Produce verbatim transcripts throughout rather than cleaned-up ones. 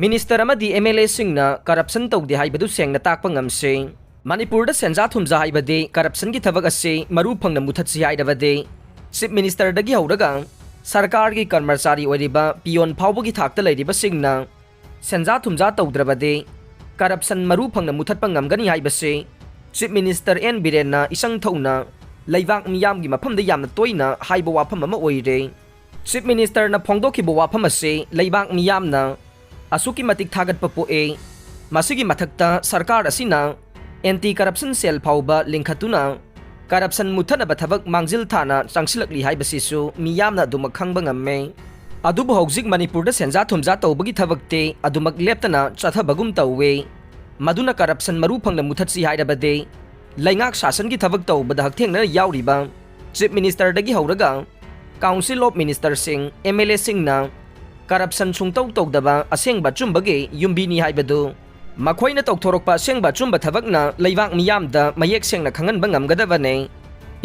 Minister ꯑꯃꯗꯤ M L ꯑꯦꯁꯤꯡꯅ corruption ꯇꯧꯗꯦ ꯍꯥꯏꯕꯗꯨ ꯁꯦꯡꯅ ꯇꯥꯛꯄ ꯉꯝꯁꯤ꯫ ꯃꯅꯤꯄꯨꯔꯗ ꯁꯦꯟꯖꯥ ꯊꯨꯝꯖꯥ ꯍꯥꯏꯕꯗꯤ ꯀꯔꯞꯁꯟꯒꯤ ꯊꯕꯛ ꯑꯁꯤ ꯃꯔꯨ ꯐꯪꯅ ꯃꯨꯊꯠꯁꯤ ꯍꯥꯏꯔꯕꯗꯤ, ꯆꯤꯐ ꯃꯤꯅꯤꯁꯇꯔꯗꯒꯤ ꯍꯧꯔꯒ ꯁꯔꯀꯥꯔꯒꯤ ꯀꯔꯃꯆꯥꯔꯤ ꯑꯣꯏꯔꯤꯕ ꯄꯤꯌꯣꯟ ꯐꯥꯎꯕꯒꯤ ꯊꯥꯛꯇ ꯂꯩꯔꯤꯕꯁꯤꯡꯅ ꯁꯦꯟꯖꯥ ꯊꯨꯝꯖꯥ ꯇꯧꯗ꯭ꯔꯕꯗꯤ ꯀꯔꯞꯁꯟ ꯃꯔꯨ ꯐꯪꯅ ꯃꯨꯊꯠꯄ ꯉꯝꯒꯅꯤ ꯍꯥꯏꯕꯁꯤ ꯆꯤꯐ ꯃꯤꯅꯤꯁꯇꯔ ꯑꯦꯟ ꯕꯤꯔꯦꯟꯅ ꯏꯁꯪ ꯊꯧꯅ ꯂꯩꯕꯥꯛ ꯃꯤꯌꯥꯝꯒꯤ ꯃꯐꯝꯗ ꯌꯥꯝꯅ ꯇꯣꯏꯅ ꯍꯥꯏꯕ ꯋꯥꯐꯝ ꯑꯃ ꯑꯣꯏꯔꯦ꯫ ꯆꯤꯐ ꯃꯤꯅꯤꯁꯇꯔꯅ ꯐꯣꯡꯗꯣꯛꯈꯤꯕ ꯋꯥꯐꯝ ꯑꯁꯤ ꯂꯩꯕꯥꯛ ꯃꯤꯌꯥꯝꯅ ꯑꯁꯨꯛꯀꯤ ꯃꯇꯤꯛ ꯊꯥꯒꯠꯄ ꯄꯣꯛꯏ꯫ ꯃꯁꯤꯒꯤ ꯃꯊꯛꯇ ꯁꯔꯀꯥꯔ ꯑꯁꯤꯅ ꯑꯦꯟꯇꯤ ꯀꯔꯞꯁꯟ ꯁꯦꯜ ꯐꯥꯎꯕ ꯂꯤꯡꯈꯠꯇꯨꯅ ꯀꯔꯞꯁꯟ ꯃꯨꯠꯊꯅꯕ ꯊꯕꯛ ꯃꯥꯡꯖꯤꯜ ꯊꯥꯅ ꯆꯪꯁꯤꯜꯂꯛꯂꯤ ꯍꯥꯏꯕꯁꯤꯁꯨ ꯃꯤꯌꯥꯝꯅ ꯑꯗꯨꯃꯛ ꯈꯪꯕ ꯉꯝꯃꯦ꯫ ꯑꯗꯨꯕꯨ ꯍꯧꯖꯤꯛ ꯃꯅꯤꯄꯨꯔꯗ ꯁꯦꯟꯖꯥ ꯊꯨꯝꯖꯥ ꯇꯧꯕꯒꯤ ꯊꯕꯛꯇꯤ ꯑꯗꯨꯃꯛ ꯂꯦꯞꯇꯅ ꯆꯠꯊꯕꯒꯨꯝ ꯇꯧꯏ꯫ ꯃꯗꯨꯅ ꯀꯔꯞꯁꯟ ꯃꯔꯨ ꯐꯪꯅ ꯃꯨꯊꯠꯁꯤ ꯍꯥꯏꯔꯕꯗꯤ ꯂꯩꯉꯥꯛ ꯁꯥꯁꯟꯒꯤ ꯊꯕꯛ ꯇꯧꯕꯗ ꯍꯛꯊꯦꯡꯅꯅ ꯌꯥꯎꯔꯤꯕ ꯆꯤꯐ ꯃꯤꯅꯤꯁꯇꯔꯗꯒꯤ ꯍꯧꯔꯒ ꯀꯥꯎꯟꯁꯤꯜ ꯑꯣꯐ ꯃꯤꯅꯤꯁꯇꯔꯁꯤꯡ, ꯑꯦꯝ ꯑꯦꯜ ꯑꯦꯁꯤꯡꯅ ꯀꯔꯞꯁꯟ ꯁꯨꯡꯇꯧ ꯇꯧꯗꯕ ꯑꯁꯦꯡꯕ ꯑꯆꯨꯝꯕꯒꯤ ꯌꯨꯝꯕꯤꯅꯤ ꯍꯥꯏꯕꯗꯨ ꯃꯈꯣꯏꯅ ꯇꯧꯊꯣꯔꯛꯄ ꯑꯁꯦꯡꯕ ꯑꯆꯨꯝꯕ ꯊꯕꯛꯅ ꯂꯩꯕꯥꯛ ꯃꯤꯌꯥꯝꯗ ꯃꯌꯦꯛ ꯁꯦꯡꯅ ꯈꯪꯍꯟꯕ ꯉꯝꯒꯗꯕꯅꯤ꯫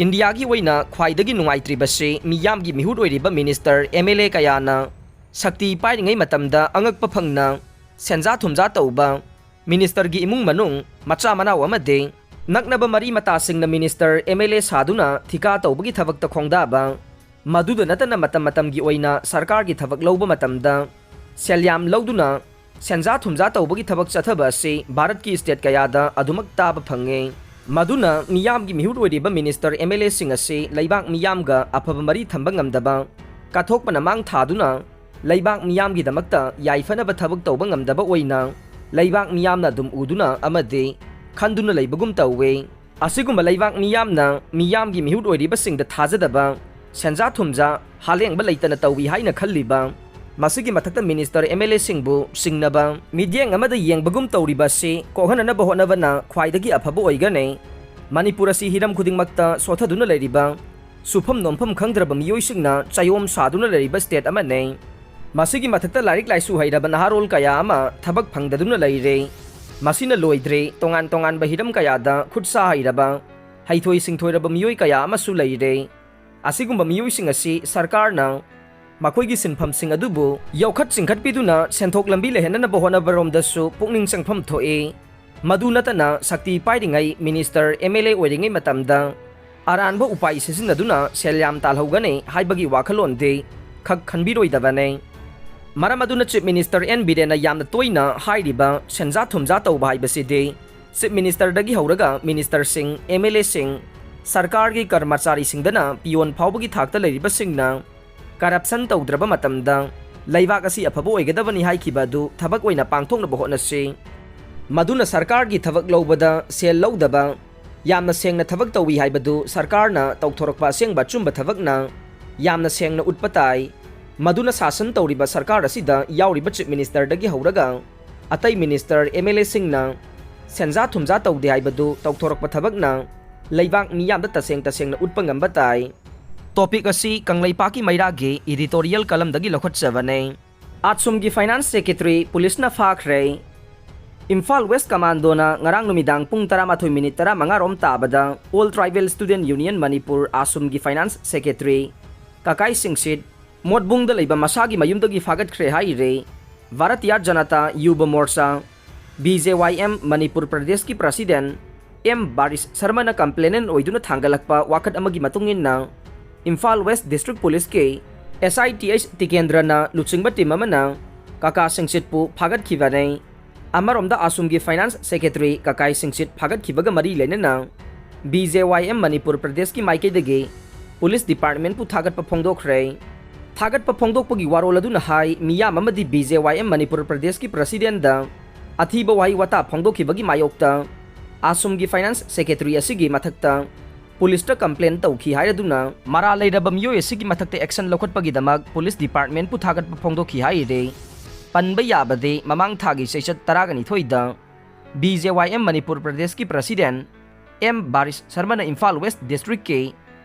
ꯏꯟꯗꯤꯌꯥꯒꯤ ꯑꯣꯏꯅ ꯈ꯭ꯋꯥꯏꯗꯒꯤ ꯅꯨꯡꯉꯥꯏꯇ꯭ꯔꯤꯕꯁꯤ ꯃꯤꯌꯥꯝꯒꯤ ꯃꯤꯍꯨꯠ ꯑꯣꯏꯔꯤꯕ ꯃꯤꯅꯤꯁꯇꯔ, ꯑꯦꯝ ꯑꯦꯜ ꯑꯦ ꯀꯌꯥꯅ ꯁꯛꯇꯤ ꯄꯥꯏꯔꯤꯉꯩ ꯃꯇꯝꯗ ꯑꯉꯛꯄ ꯐꯪꯅ ꯁꯦꯟꯖꯥ ꯊꯨꯝꯖꯥ ꯇꯧꯕ, ꯃꯤꯅꯤꯁꯇꯔꯒꯤ ꯏꯃꯨꯡ ꯃꯅꯨꯡ, ꯃꯆꯥ ꯃꯅꯥꯎ ꯑꯃꯗꯤ ꯅꯛꯅꯕ ꯃꯔꯤ ꯃꯇꯥꯁꯤꯡꯅ ꯃꯤꯅꯤꯁꯇꯔ, ꯑꯦꯝ ꯑꯦꯜ ꯑꯦ ꯁꯥꯗꯨꯅ ꯊꯤꯀꯥ ꯇꯧꯕꯒꯤ ꯊꯕꯛꯇ ꯈꯣꯡꯗꯥꯕ, ꯃꯗꯨꯗ ꯅꯠꯇꯅ ꯃꯇꯝ ꯃꯇꯝꯒꯤ ꯑꯣꯏꯅ ꯁꯔꯀꯥꯔꯒꯤ ꯊꯕꯛ ꯂꯧꯕ ꯃꯇꯝꯗ ꯁꯦꯜ ꯌꯥꯝ ꯂꯧꯗꯨꯅ ꯁꯦꯟꯖꯥ ꯊꯨꯝꯖꯥ ꯇꯧꯕꯒꯤ ꯊꯕꯛ ꯆꯠꯊꯕ ꯑꯁꯤ ꯚꯥꯔꯠꯀꯤ ꯁ꯭ꯇꯦꯠ ꯀꯌꯥꯗ ꯑꯗꯨꯃꯛ ꯇꯥꯕ ꯐꯪꯉꯦ꯫ ꯃꯗꯨꯅ ꯃꯤꯌꯥꯝꯒꯤ ꯃꯤꯍꯨꯠ ꯑꯣꯏꯔꯤꯕ ꯃꯤꯅꯤꯁꯇꯔ, ꯑꯦꯝ ꯑꯦꯜ ꯑꯦꯁꯤꯡ ꯑꯁꯤ ꯂꯩꯕꯥꯛ ꯃꯤꯌꯥꯝꯒ ꯑꯐꯕ ꯃꯔꯤ ꯊꯝꯕ ꯉꯝꯗꯕ, ꯀꯠꯊꯣꯛꯄꯅ ꯃꯥꯡ ꯊꯥꯗꯨꯅ ꯂꯩꯕꯥꯛ ꯃꯤꯌꯥꯝꯒꯤꯗꯃꯛꯇ ꯌꯥꯏꯐꯅꯕ ꯊꯕꯛ ꯇꯧꯕ ꯉꯝꯗꯕ ꯑꯣꯏꯅ ꯂꯩꯕꯥꯛ ꯃꯤꯌꯥꯝꯅ ꯑꯗꯨꯝ ꯎꯗꯨꯅ ꯑꯃꯗꯤ ꯈꯟꯗꯨꯅ ꯂꯩꯕꯒꯨꯝ ꯇꯧꯋꯦ꯫ ꯑꯁꯤꯒꯨꯝꯕ ꯂꯩꯕꯥꯛ ꯃꯤꯌꯥꯝꯅ ꯃꯤꯌꯥꯝꯒꯤ ꯃꯤꯍꯨꯠ ꯑꯣꯏꯔꯤꯕꯁꯤꯡꯗ ꯊꯥꯖꯗꯕ, ꯁꯦꯟꯖꯥ ꯊꯨꯝꯖꯥ ꯍꯥꯂꯦꯡꯕ ꯂꯩꯇꯅ ꯇꯧꯏ ꯍꯥꯏꯅ ꯈꯜꯂꯤꯕ, ꯃꯁꯤꯒꯤ ꯃꯊꯛꯇ ꯃꯤꯅꯤꯁꯇꯔ, ꯑꯦꯝ ꯑꯦꯜ ꯑꯦꯁꯤꯡꯕꯨ ꯆꯤꯡꯅꯕ, ꯃꯤꯠꯌꯦꯡ ꯑꯃꯗ ꯌꯦꯡꯕꯒꯨꯝ ꯇꯧꯔꯤꯕ ꯑꯁꯤ ꯀꯣꯛꯍꯟꯅꯅꯕ ꯍꯣꯠꯅꯕꯅ ꯈ꯭ꯋꯥꯏꯗꯒꯤ ꯑꯐꯕ ꯑꯣꯏꯒꯅꯤ꯫ ꯃꯅꯤꯄꯨꯔ ꯑꯁꯤ ꯍꯤꯔꯝ ꯈꯨꯗꯤꯡꯃꯛꯇ ꯁꯣꯠꯊꯗꯨꯅ ꯂꯩꯔꯤꯕ, ꯁꯨꯐꯝ ꯅꯣꯝꯐꯝ ꯈꯪꯗ꯭ꯔꯕ ꯃꯤꯑꯣꯏꯁꯤꯡꯅ ꯆꯌꯣꯝ ꯁꯥꯗꯨꯅ ꯂꯩꯔꯤꯕ ꯁ꯭ꯇꯦꯠ ꯑꯃꯅꯤ꯫ ꯃꯁꯤꯒꯤ ꯃꯊꯛꯇ ꯂꯥꯏꯔꯤꯛ ꯂꯥꯏꯁꯨ ꯍꯩꯔꯕ ꯅꯍꯥꯔꯣꯜ ꯀꯌꯥ ꯑꯃ ꯊꯕꯛ ꯐꯪꯗꯗꯨꯅ ꯂꯩꯔꯦ꯫ ꯃꯁꯤꯅ ꯂꯣꯏꯗ꯭ꯔꯦ, ꯇꯣꯉꯥꯟ ꯇꯣꯉꯥꯟꯕ ꯍꯤꯔꯝ ꯀꯌꯥꯗ ꯈꯨꯠ ꯁꯥ ꯍꯩꯔꯕ, ꯍꯩꯊꯣꯏ ꯁꯤꯡꯊꯣꯏꯔꯕ ꯃꯤꯑꯣꯏ ꯀꯌꯥ ꯑꯃꯁꯨ ꯂꯩꯔꯦ꯫ ꯑꯁꯤꯒꯨꯝꯕ ꯃꯤꯑꯣꯏꯁꯤꯡ ꯑꯁꯤ ꯁꯔꯀꯥꯔꯅ ꯃꯈꯣꯏꯒꯤ ꯁꯤꯟꯐꯝꯁꯤꯡ ꯑꯗꯨꯕꯨ ꯌꯣꯛꯈꯠ ꯆꯤꯡꯈꯠꯄꯤꯗꯨꯅ ꯁꯦꯟꯊꯣꯛ ꯂꯝꯕꯤ ꯂꯩꯍꯟꯅꯅꯕ ꯍꯣꯠꯅꯕꯔꯣꯝꯗꯁꯨ ꯄꯨꯛꯅꯤꯡ ꯆꯪꯐꯝ ꯊꯣꯛꯏ꯫ ꯃꯗꯨ ꯅꯠꯇꯅ ꯁꯛꯇꯤ ꯄꯥꯏꯔꯤꯉꯩ ꯃꯤꯅꯤꯁꯇꯔ, ꯑꯦꯝ ꯑꯦꯜ ꯑꯦ ꯑꯣꯏꯔꯤꯉꯩ ꯃꯇꯝꯗ ꯑꯔꯥꯟꯕ ꯎꯄꯥꯏ ꯁꯤꯖꯤꯟꯅꯗꯨꯅ ꯁꯦꯜ ꯌꯥꯝ ꯇꯥꯜꯍꯧꯒꯅꯤ ꯍꯥꯏꯕꯒꯤ ꯋꯥꯈꯜꯂꯣꯟꯗꯤ ꯈꯛ ꯈꯟꯕꯤꯔꯣꯏꯗꯕꯅꯤ꯫ ꯃꯔꯝ ꯑꯗꯨꯅ ꯆꯤꯐ ꯃꯤꯅꯤꯁꯇꯔ ꯑꯦꯟ ꯕꯤꯔꯦꯟꯅ ꯌꯥꯝꯅ ꯇꯣꯏꯅ ꯍꯥꯏꯔꯤꯕ ꯁꯦꯟꯖꯥ ꯊꯨꯝꯖꯥ ꯇꯧꯕ ꯍꯥꯏꯕꯁꯤꯗꯤ ꯆꯤꯐ ꯃꯤꯅꯤꯁꯇꯔꯗꯒꯤ ꯍꯧꯔꯒ ꯃꯤꯅꯤꯁꯇꯔꯁꯤꯡ, ꯑꯦꯝ ꯑꯦꯜ ꯑꯦꯁꯤꯡ, ꯁꯔꯀꯥꯔꯒꯤ ꯀꯔꯃꯆꯥꯔꯤꯁꯤꯡꯗꯅ ꯄꯤꯌꯣꯟ ꯐꯥꯎꯕꯒꯤ ꯊꯥꯛꯇ ꯂꯩꯔꯤꯕꯁꯤꯡꯅ ꯀꯔꯞꯁꯟ ꯇꯧꯗ꯭ꯔꯕ ꯃꯇꯝꯗ ꯂꯩꯕꯥꯛ ꯑꯁꯤ ꯑꯐꯕ ꯑꯣꯏꯒꯗꯕꯅꯤ ꯍꯥꯏꯈꯤꯕ ꯑꯗꯨ ꯊꯕꯛ ꯑꯣꯏꯅ ꯄꯥꯡꯊꯣꯛꯅꯕ ꯍꯣꯠꯅꯁꯤ꯫ ꯃꯗꯨꯅ ꯁꯔꯀꯥꯔꯒꯤ ꯊꯕꯛ ꯂꯧꯕꯗ ꯁꯦꯜ ꯂꯧꯗꯕ, ꯌꯥꯝꯅ ꯁꯦꯡꯅ ꯊꯕꯛ ꯇꯧꯏ ꯍꯥꯏꯕꯗꯨ ꯁꯔꯀꯥꯔꯅ ꯇꯧꯊꯣꯔꯛꯄ ꯑꯁꯦꯡꯕ ꯑꯆꯨꯝꯕ ꯊꯕꯛꯅ ꯌꯥꯝꯅ ꯁꯦꯡꯅ ꯎꯠꯄ ꯇꯥꯏ꯫ ꯃꯗꯨꯅ ꯁꯥꯁꯟ ꯇꯧꯔꯤꯕ ꯁꯔꯀꯥꯔ ꯑꯁꯤꯗ ꯌꯥꯎꯔꯤꯕ ꯆꯤꯐ ꯃꯤꯅꯤꯁꯇꯔꯗꯒꯤ ꯍꯧꯔꯒ ꯑꯇꯩ ꯃꯤꯅꯤꯁꯇꯔ, ꯑꯦꯝ ꯑꯦꯜ ꯑꯦꯁꯤꯡꯅ ꯁꯦꯟꯖꯥ ꯊꯨꯝꯖꯥ ꯇꯧꯗꯦ ꯍꯥꯏꯕꯗꯨ ꯇꯧꯊꯣꯔꯛꯄ ꯊꯕꯛꯅ ꯂꯩꯕꯥꯛ ꯃꯤꯌꯥꯝꯗ ꯇꯁꯦꯡ ꯇꯁꯦꯡꯅ ꯎꯠꯄ ꯉꯝꯕ ꯇꯥꯏ꯫ ꯇꯣꯄꯤꯛ ꯑꯁꯤ ꯀꯪꯂꯩꯄꯥꯛꯀꯤ ꯃꯩꯔꯥꯒꯤ ꯏꯗꯤꯇꯣꯔꯤꯌꯦꯜ ꯀꯂꯝꯗꯒꯤ ꯂꯧꯈꯠꯆꯕꯅꯤ꯫ ꯑꯁꯣꯝꯒꯤ ꯐꯥꯏꯅꯥꯟꯁ ꯁꯦꯀ꯭ꯔꯦꯇꯔꯤ ꯄꯨꯂꯤꯁꯅ ꯐꯥꯈ꯭ꯔꯦ꯫ ꯏꯝꯐꯥꯜ ꯋꯦꯁ ꯀꯃꯥꯟꯗꯣꯅ ꯉꯔꯥꯡ ꯅꯨꯃꯤꯗꯥꯡ ꯄꯨꯡ ꯇꯔꯥꯃꯥꯊꯣꯏ ꯃꯤꯅꯤꯠ ꯇꯔꯥꯃꯉꯥ ꯔꯣꯝ ꯇꯥꯕꯗ all tribal student union Manipur, ꯑꯁꯣꯝꯒꯤ ꯐꯥꯏꯅꯥꯟꯁ ꯁꯦꯀ꯭ꯔꯦꯇꯔꯤ ꯀꯀꯥꯏ ꯁꯤꯡꯁꯤꯠ ꯃꯣꯠꯕꯨꯡꯗ ꯂꯩꯕ ꯃꯁꯥꯒꯤ ꯃꯌꯨꯝꯗꯒꯤ ꯐꯥꯒꯠꯈ꯭ꯔꯦ ꯍꯥꯏꯔꯦ꯫ ꯚꯥꯔꯇꯤꯌꯥ ꯖꯅꯇꯥ ꯌꯨꯕ ꯃꯣꯔꯆꯥ, ꯕꯤ ꯖꯦ ꯋꯥꯏ ꯑꯦꯝ, ꯃꯅꯤꯄꯨꯔ ꯄ꯭ꯔꯗꯦꯁꯀꯤ ꯄ꯭ꯔꯁꯤꯗꯦꯟꯠ ꯑꯦꯝ ꯕꯥꯔꯤꯁ ꯁꯔꯃꯅ ꯀꯝꯄ꯭ꯂꯦꯅꯦꯟ ꯑꯣꯏꯗꯨꯅ ꯊꯥꯡꯒꯠꯂꯛꯄ ꯋꯥꯀꯠ ꯑꯃꯒꯤ ꯃꯇꯨꯡ ꯏꯟꯅ ꯏꯝꯐꯥꯜ ꯋꯦꯁ ꯗꯤꯁꯇ꯭ꯔꯤꯛ ꯄꯨꯂꯤꯁꯀꯤ ꯑꯦꯁ ꯑꯥꯏ ꯇꯤ ꯑꯩꯆ ꯇꯤꯀꯦꯟꯗ꯭ꯔꯅ ꯂꯨꯆꯤꯡꯕ ꯇꯤꯝ ꯑꯃꯅ ꯀꯀꯥ ꯁꯤꯡꯁꯤꯠꯄꯨ ꯐꯥꯒꯠꯈꯤꯕꯅꯤ꯫ ꯑꯃꯔꯣꯝꯗ ꯑꯁꯣꯝꯒꯤ ꯐꯥꯏꯅꯥꯟꯁ ꯁꯦꯀ꯭ꯔꯦꯇꯔꯤ ꯀꯀꯥꯏ ꯁꯤꯡꯁꯤꯠ ꯐꯥꯒꯠꯈꯤꯕꯒ ꯃꯔꯤ ꯂꯩꯅꯅ ꯕꯤ ꯖꯦ ꯋꯥꯏ ꯑꯦꯝ ꯃꯅꯤꯄꯨꯔ ꯄ꯭ꯔꯗꯦꯁꯀꯤ ꯃꯥꯏꯀꯩꯗꯒꯤ ꯄꯨꯂꯤꯁ ꯗꯤꯄꯥꯔꯠꯃꯦꯟꯠꯄꯨ ꯊꯥꯒꯠꯄ ꯐꯣꯡꯗꯣꯛꯈ꯭ꯔꯦ꯫ ꯊꯥꯒꯠꯄ ꯐꯣꯡꯗꯣꯛꯄꯒꯤ ꯋꯥꯔꯣꯜ ꯑꯗꯨꯅ ꯍꯥꯏ, ꯃꯤꯌꯥꯝ ꯑꯃꯗꯤ ꯕꯤ ꯖꯦ ꯋꯥꯏ ꯑꯦꯝ ꯃꯅꯤꯄꯨꯔ ꯄ꯭ꯔꯗꯦꯁꯀꯤ ꯄ꯭ꯔꯁꯤꯗꯦꯟꯠꯗ ꯑꯊꯤꯕ ꯋꯥꯍꯩ ꯋꯥꯇꯥ ꯐꯣꯡꯗꯣꯛꯈꯤꯕꯒꯤ ꯃꯥꯌꯣꯛꯇ ꯑꯁꯣꯝꯒꯤ ꯐꯥꯏꯅꯥꯟꯁ ꯁꯦꯀ꯭ꯔꯦꯇꯔꯤ ꯑꯁꯤꯒꯤ ꯃꯊꯛꯇ ꯄꯨꯂꯤꯁꯇ ꯀꯝꯄ꯭ꯂꯦꯟ ꯇꯧꯈꯤ ꯍꯥꯏꯔꯗꯨꯅ ꯃꯔꯥꯜ ꯂꯩꯔꯕ ꯃꯤꯑꯣꯏ ꯑꯁꯤꯒꯤ ꯃꯊꯛꯇ ꯑꯦꯛꯁꯟ ꯂꯧꯈꯠꯄꯒꯤꯗꯃꯛ ꯄꯨꯂꯤꯁ ꯗꯤꯄꯥꯔꯠꯃꯦꯟꯠꯄꯨ ꯊꯥꯒꯠꯄ ꯐꯣꯡꯗꯣꯛꯈꯤ ꯍꯥꯏꯔꯦ꯫ ꯄꯟꯕ ꯌꯥꯕꯗꯤ ꯃꯃꯥꯡ ꯊꯥꯒꯤ ꯆꯩꯆꯠ ꯇꯔꯥꯒ ꯅꯤꯊꯣꯏꯗ ꯕꯤ ꯖꯦ ꯋꯥꯏ ꯑꯦꯝ ꯃꯅꯤꯄꯨꯔ ꯄ꯭ꯔꯗꯦꯁꯀꯤ ꯄ꯭ꯔꯁꯤꯗꯦꯟꯠ ꯑꯦꯝ ꯕꯥꯔꯤꯁ ꯁꯔꯃꯅ ꯏꯝꯐꯥꯜ ꯋꯦꯁ ꯗꯤꯁꯇ꯭ꯔꯤꯛꯀꯤ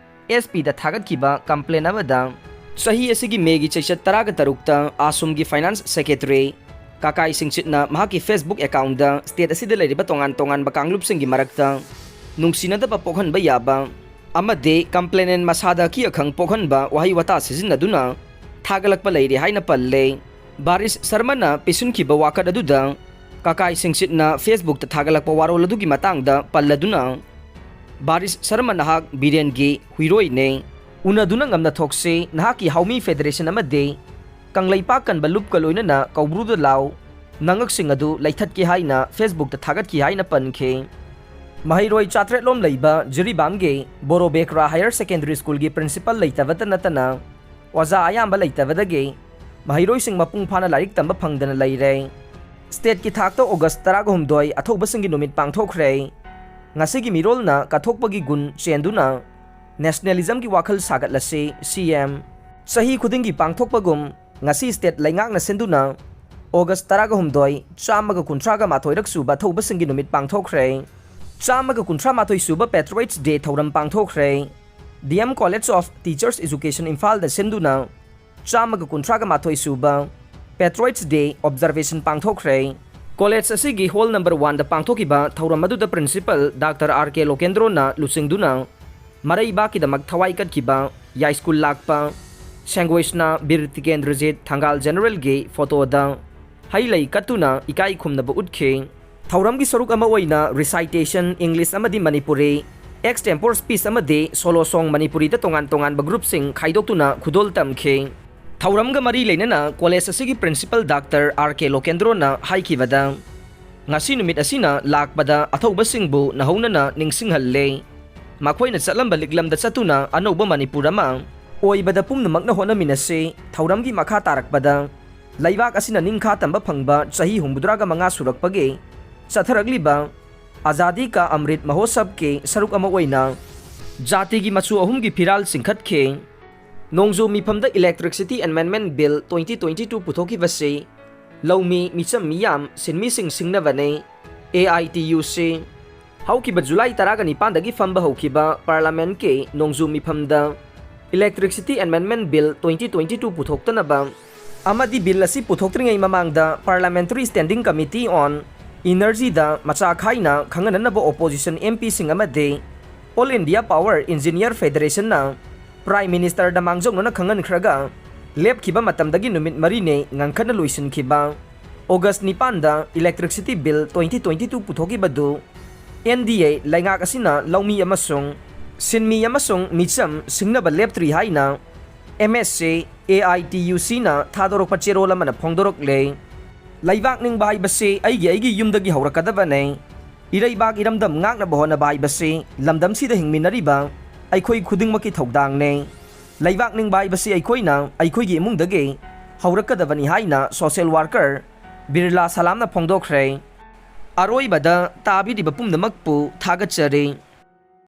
ꯑꯦꯁ ꯄꯤꯗ ꯊꯥꯒꯠꯈꯤꯕ ꯀꯝꯄ꯭ꯂꯦꯟ ꯑꯃꯗ ꯆꯍꯤ ꯑꯁꯤꯒꯤ ꯃꯦꯒꯤ ꯆꯩꯆꯠ ꯇꯔꯥꯒ ꯇꯔꯨꯛꯇ ꯑꯁꯣꯝꯒꯤ ꯐꯥꯏꯅꯥꯟꯁ ꯁꯦꯀ꯭ꯔꯦꯇꯔꯤ ꯀꯀꯥꯏ ꯁꯤꯡꯁꯤꯠꯅ ꯃꯍꯥꯛꯀꯤ ꯐꯦꯁꯕꯨꯛ ꯑꯦꯀꯥꯎꯟꯠꯗ ꯁ꯭ꯇꯦꯠ ꯑꯁꯤꯗ ꯂꯩꯔꯤꯕ ꯇꯣꯉꯥꯟ ꯇꯣꯉꯥꯟꯕ ꯀꯥꯡꯂꯨꯞꯁꯤꯡꯒꯤ ꯃꯔꯛꯇ ꯅꯨꯡꯁꯤꯅꯗꯕ ꯄꯣꯛꯍꯟꯕ ꯌꯥꯕ ꯑꯃꯗꯤ ꯀꯝꯄ꯭ꯂꯦꯅꯦꯟ ꯃꯁꯥꯗ ꯑꯀꯤ ꯑꯈꯪ ꯄꯣꯛꯍꯟꯕ ꯋꯥꯍꯩ ꯋꯥꯇꯥ ꯁꯤꯖꯤꯟꯅꯗꯨꯅ ꯊꯥꯒꯠꯂꯛꯄ ꯂꯩꯔꯦ ꯍꯥꯏꯅ ꯄꯜꯂꯦ꯫ ꯕꯥꯔꯤꯁ ꯁꯔꯃꯅ ꯄꯤꯁꯤꯟꯈꯤꯕ ꯋꯥꯀꯠ ꯑꯗꯨꯗ ꯀꯀꯥꯏ ꯁꯤꯡꯁꯤꯠꯅ Facebook-ꯇ ꯊꯥꯒꯠꯂꯛꯄ ꯋꯥꯔꯣꯜ ꯑꯗꯨꯒꯤ ꯃꯇꯥꯡꯗ ꯄꯜꯂꯗꯨꯅ, ꯕꯥꯔꯤꯁ ꯁꯔꯃ ꯅꯍꯥꯛ ꯕꯤꯔꯦꯟꯒꯤ ꯍꯨꯏꯔꯣꯏꯅꯦ꯫ ꯎꯅꯗꯨꯅ ꯉꯝꯅ ꯊꯣꯛꯁꯤ, ꯅꯍꯥꯛꯀꯤ ꯍꯥꯎꯃꯤ ꯐꯦꯗꯔꯦꯁꯟ ꯑꯃꯗꯤ ꯀꯪꯂꯩꯄꯥꯛ ꯀꯟꯕ ꯂꯨꯞꯀ ꯂꯣꯏꯅꯅ ꯀꯧꯕ꯭ꯔꯨꯗ ꯂꯥꯎ, ꯅꯉꯛꯁꯤꯡ ꯑꯗꯨ ꯂꯩꯊꯠꯀꯦ ꯍꯥꯏꯅ Facebook-ꯇ ꯊꯥꯒꯠꯈꯤ ꯍꯥꯏꯅ ꯄꯟꯈꯤ꯫ ꯃꯍꯩꯔꯣꯏ ꯆꯥꯇ꯭ꯔꯦꯠ ꯂꯣꯝ ꯂꯩꯕ ꯖꯤꯔꯤꯕꯥꯝꯒꯤ ꯕꯣꯔꯣꯕꯦꯀ꯭ꯔꯥ ꯍꯥꯌꯔ ꯁꯦꯀꯦꯟꯗꯔꯤ ꯁ꯭ꯀꯨꯜꯒꯤ ꯄ꯭ꯔꯤꯟꯁꯤꯄꯥꯜ ꯂꯩꯇꯕꯇ ꯅꯠꯇꯅ ꯑꯣꯖꯥ ꯑꯌꯥꯝꯕ ꯂꯩꯇꯕꯗꯒꯤ ꯃꯍꯩꯔꯣꯏꯁꯤꯡ ꯃꯄꯨꯡ ꯐꯥꯅ ꯂꯥꯏꯔꯤꯛ ꯇꯝꯕ ꯐꯪꯗꯅ ꯂꯩꯔꯦ꯫ ꯁ꯭ꯇꯦꯠꯀꯤ ꯊꯥꯛꯇ ꯑꯣꯒꯁ ꯇꯔꯥꯒ ꯍꯨꯝꯗꯣꯏ ꯑꯊꯧꯕꯁꯤꯡꯒꯤ ꯅꯨꯃꯤꯠ ꯄꯥꯡꯊꯣꯛꯈ꯭ꯔꯦ꯫ ꯉꯁꯤꯒꯤ ꯃꯤꯔꯣꯜꯅ ꯀꯠꯊꯣꯛꯄꯒꯤ ꯒꯨꯟ ꯆꯦꯟꯗꯨꯅ ꯅꯦꯁꯅꯦꯂꯤꯖꯝꯒꯤ ꯋꯥꯈꯜ ꯁꯥꯒꯠꯂꯁꯤ, ꯁꯤ ꯑꯦꯝ꯫ ꯆꯍꯤ ꯈꯨꯗꯤꯡꯒꯤ ꯄꯥꯡꯊꯣꯛꯄꯒꯨꯝ ꯉꯁꯤ ꯁ꯭ꯇꯦꯠ ꯂꯩꯉꯥꯛꯅ ꯁꯤꯟꯗꯨꯅ ꯑꯣꯒꯁ ꯇꯔꯥꯒ ꯍꯨꯝꯗꯣꯏ, ꯆꯥꯝꯃꯒ ꯀꯨꯟꯊ꯭ꯔꯥꯒ ꯃꯥꯊꯣꯏꯔꯛ ꯁꯨꯕ ꯊꯧꯕꯁꯤꯡꯒꯤ ꯅꯨꯃꯤꯠ ꯄꯥꯡꯊꯣꯛꯈ꯭ꯔꯦ꯫ ꯆꯥꯝꯃꯒ ꯀꯨꯟꯊ꯭ꯔꯥ ꯃꯥꯊꯣꯏ ꯁꯨꯕ Patriots Day ꯊꯧꯔꯝ ꯄꯥꯡꯊꯣꯛꯈ꯭ꯔꯦ꯫ D M College of Teachers Education ꯏꯝꯐꯥꯜꯗ ꯁꯤꯟꯗꯨꯅ ꯆꯥꯝꯃꯒ ꯀꯨꯟꯊ꯭ꯔꯥꯒ ꯃꯥꯊꯣꯏ ꯁꯨꯕ Patriots Day observation ꯄꯥꯡꯊꯣꯛꯈ꯭ꯔꯦ꯫ ꯀꯣꯂꯦꯖ ꯑꯁꯤꯒꯤ ꯍꯣꯜ ꯅꯝꯕꯔ ꯋꯥꯟꯗ ꯄꯥꯡꯊꯣꯛꯈꯤꯕ ꯊꯧꯔꯝ ꯑꯗꯨꯗ ꯄ꯭ꯔꯤꯟꯁꯤꯄꯜ ꯗꯥꯛꯇꯔ ꯑꯥꯔ ꯀꯦ ꯂꯣꯀꯦꯟꯗ꯭ꯔꯣꯅ ꯂꯨꯆꯤꯡꯗꯨꯅ ꯃꯔꯩꯕꯥꯛꯀꯤꯗꯃꯛ ꯊꯋꯥꯏ ꯀꯠꯈꯤꯕ ꯌꯥꯏꯁ꯭ꯀꯨꯜ ꯂꯥꯛꯄ ꯁꯦꯡꯒꯣꯏꯁꯅꯥ ꯕꯤꯔ ꯇꯤꯀꯦꯟꯗ꯭ꯔꯖꯤꯠ ꯊꯪꯒꯥꯜ ꯖꯦꯅꯔꯦꯜꯒꯤ ꯐꯣꯇꯣꯗ ꯍꯩ ꯂꯩ ꯀꯠꯇꯨꯅ ꯏꯀꯥꯏ ꯈꯨꯝꯅꯕ ꯎꯠꯈꯤ꯫ ꯊꯧꯔꯝꯒꯤ ꯁꯔꯨꯛ ꯑꯃ ꯑꯣꯏꯅ recitation, English ꯑꯃꯗꯤ ꯃꯅꯤꯄꯨꯔꯤ, extempore speech ꯑꯃꯗꯤ solo song ꯃꯅꯤꯄꯨꯔꯤꯗ ꯇꯣꯉꯥꯟ ꯇꯣꯉꯥꯟꯕ ꯒ꯭ꯔꯨꯞꯁꯤꯡ ꯈꯥꯏꯗꯣꯛꯇꯨꯅ ꯈꯨꯗꯣꯜ ꯇꯝꯈꯤ꯫ ꯊꯧꯔꯝꯒ ꯃꯔꯤ ꯂꯩꯅꯅ ꯀꯣꯂꯦꯖ ꯑꯁꯤꯒꯤ ꯄ꯭ꯔꯤꯟꯁꯤꯄꯜ ꯗꯥꯛꯇꯔ ꯑꯥꯔ ꯀꯦ ꯂꯣꯀꯦꯟꯗ꯭ꯔꯣꯅ ꯍꯥꯏꯈꯤꯕꯗ, ꯉꯁꯤ ꯅꯨꯃꯤꯠ ꯑꯁꯤꯅ ꯂꯥꯛꯄꯗ ꯑꯊꯧꯕꯁꯤꯡꯕꯨ ꯅꯧꯍꯧꯅꯅ ꯅꯤꯡꯁꯤꯡꯍꯜꯂꯦ꯫ ꯃꯈꯣꯏꯅ ꯆꯠꯂꯝꯕ ꯂꯤꯛꯂꯝꯗ ꯆꯠꯇꯨꯅ ꯑꯅꯧꯕ ꯃꯅꯤꯄꯨꯔ ꯑꯃ ꯑꯣꯏꯕꯗ ꯄꯨꯝꯅꯃꯛꯅ ꯍꯣꯠꯅꯃꯤꯟꯅꯁꯤ꯫ ꯊꯧꯔꯝꯒꯤ ꯃꯈꯥ ꯇꯥꯔꯛꯄꯗ ꯂꯩꯕꯥꯛ ꯑꯁꯤꯅ ꯅꯤꯡꯈꯥ ꯇꯝꯕ ꯐꯪꯕ ꯆꯍꯤ ꯍꯨꯝꯐꯨꯇꯔꯥꯒ ꯃꯉꯥ ꯁꯨꯔꯛꯄꯒꯤ ꯆꯠꯊꯔꯛꯂꯤꯕ ꯑꯖꯥꯗꯤ ꯀꯥ ꯑꯃ꯭ꯔꯤꯠ ꯃꯍꯣꯠꯁꯕꯀꯤ ꯁꯔꯨꯛ ꯑꯃ ꯑꯣꯏꯅ ꯖꯥꯇꯤꯒꯤ ꯃꯆꯨ ꯑꯍꯨꯝꯒꯤ ꯐꯤꯔꯥꯜ ꯆꯤꯡꯈꯠꯈꯤ꯫ ꯅꯣꯡꯖꯨ ꯃꯤꯐꯝꯗ Electricity Amendment Bill twenty twenty-two ꯄꯨꯊꯣꯛꯈꯤꯕꯁꯤ ꯂꯧꯃꯤ, ꯃꯤꯆꯝ ꯃꯤꯌꯥꯝ, ꯁꯤꯟꯃꯤꯁꯤꯡ ꯁꯤꯡꯅꯕꯅꯤ꯫ ꯑꯦ ꯑꯥꯏ ꯇꯤ ꯌꯨ ꯁꯤ꯫ ꯍꯧꯈꯤꯕ ꯖꯨꯂꯥꯏ ꯇꯔꯥꯒ ꯅꯤꯄꯥꯟꯗꯒꯤ ꯐꯝꯕ ꯍꯧꯈꯤꯕ ꯄꯥꯔꯂꯥꯃꯦꯟꯠꯀꯤ ꯅꯣꯡꯖꯨ ꯃꯤꯐꯝꯗ Electricity Amendment Bill twenty twenty-two ꯄꯨꯊꯣꯛꯇꯅꯕ ꯑꯃꯗꯤ ꯕꯤꯜ ꯑꯁꯤ ꯄꯨꯊꯣꯛꯇ꯭ꯔꯤꯉꯩ ꯃꯃꯥꯡꯗ Parliamentary Standing Committee on Energyꯗ ꯃꯆꯥ ꯈꯥꯏꯅ ꯈꯪꯍꯟꯅꯅꯕ ꯑꯣꯄꯣꯖꯤꯁꯟ ꯑꯦꯝ ꯄꯤꯁꯤꯡ ꯑꯃꯗꯤ All India Power Engineer Federationꯅ ꯄ꯭ꯔꯥꯏꯝ ꯃꯤꯅꯤꯁꯇꯔꯗ ꯃꯥꯡꯖꯧꯅꯅ ꯈꯪꯍꯟꯈ꯭ꯔꯒ ꯂꯦꯞꯈꯤꯕ ꯃꯇꯝꯗꯒꯤ ꯅꯨꯃꯤꯠ ꯃꯔꯤꯅꯤ ꯉꯟꯈꯠꯅ ꯂꯣꯏꯁꯤꯟꯈꯤꯕ꯫ ꯑꯣꯒꯁ ꯅꯤꯄꯥꯟꯗ Electricity Bill twenty twenty-two ꯄꯨꯊꯣꯛꯈꯤꯕꯗꯨ N D A ꯂꯩꯉꯥꯛ ꯑꯁꯤꯅ ꯂꯧꯃꯤ ꯑꯃꯁꯨꯡ ꯁꯤꯟꯃꯤ ꯑꯃꯁꯨꯡ ꯃꯤꯆꯝ ꯁꯤꯡꯅꯕ ꯂꯦꯞꯇ꯭ꯔꯤ ꯍꯥꯏꯅ M S A A I T U C ꯅ ꯊꯥꯗꯣꯔꯛꯄ ꯆꯦꯔꯣꯜ ꯑꯃꯅ ꯐꯣꯡꯗꯣꯔꯛꯂꯦ꯫ ꯂꯩꯕꯥꯛ ꯅꯤꯡꯕ ꯍꯥꯏꯕꯁꯤ ꯑꯩꯒꯤ ꯑꯩꯒꯤ ꯌꯨꯝꯗꯒꯤ ꯍꯧꯔꯛꯀꯗꯕꯅꯦ꯫ ꯏꯔꯩꯕꯥꯛ ꯏꯔꯝꯗꯝ ꯉꯥꯛꯅꯕ ꯍꯣꯠꯅꯕ ꯍꯥꯏꯕꯁꯤ ꯂꯝꯗꯝꯁꯤꯗ ꯍꯤꯡꯃꯤꯟꯅꯔꯤꯕ ꯑꯩꯈꯣꯏ ꯈꯨꯗꯤꯡꯃꯛꯀꯤ ꯊꯧꯗꯥꯡꯅꯦ꯫ ꯂꯩꯕꯥꯛ ꯅꯤꯡꯕ ꯍꯥꯏꯕꯁꯤ ꯑꯩꯈꯣꯏꯅ ꯑꯩꯈꯣꯏꯒꯤ ꯏꯃꯨꯡꯗꯒꯤ ꯍꯧꯔꯛꯀꯗꯕꯅꯤ ꯍꯥꯏꯅ social worker ꯕꯤꯔꯂꯥ ꯁꯂꯥꯝꯅ ꯐꯣꯡꯗꯣꯛꯈ꯭ꯔꯦ꯫ ꯑꯔꯣꯏꯕꯗ ꯇꯥꯕꯤꯔꯤꯕ ꯄꯨꯝꯅꯃꯛꯄꯨ ꯊꯥꯒꯠꯆꯔꯤ꯫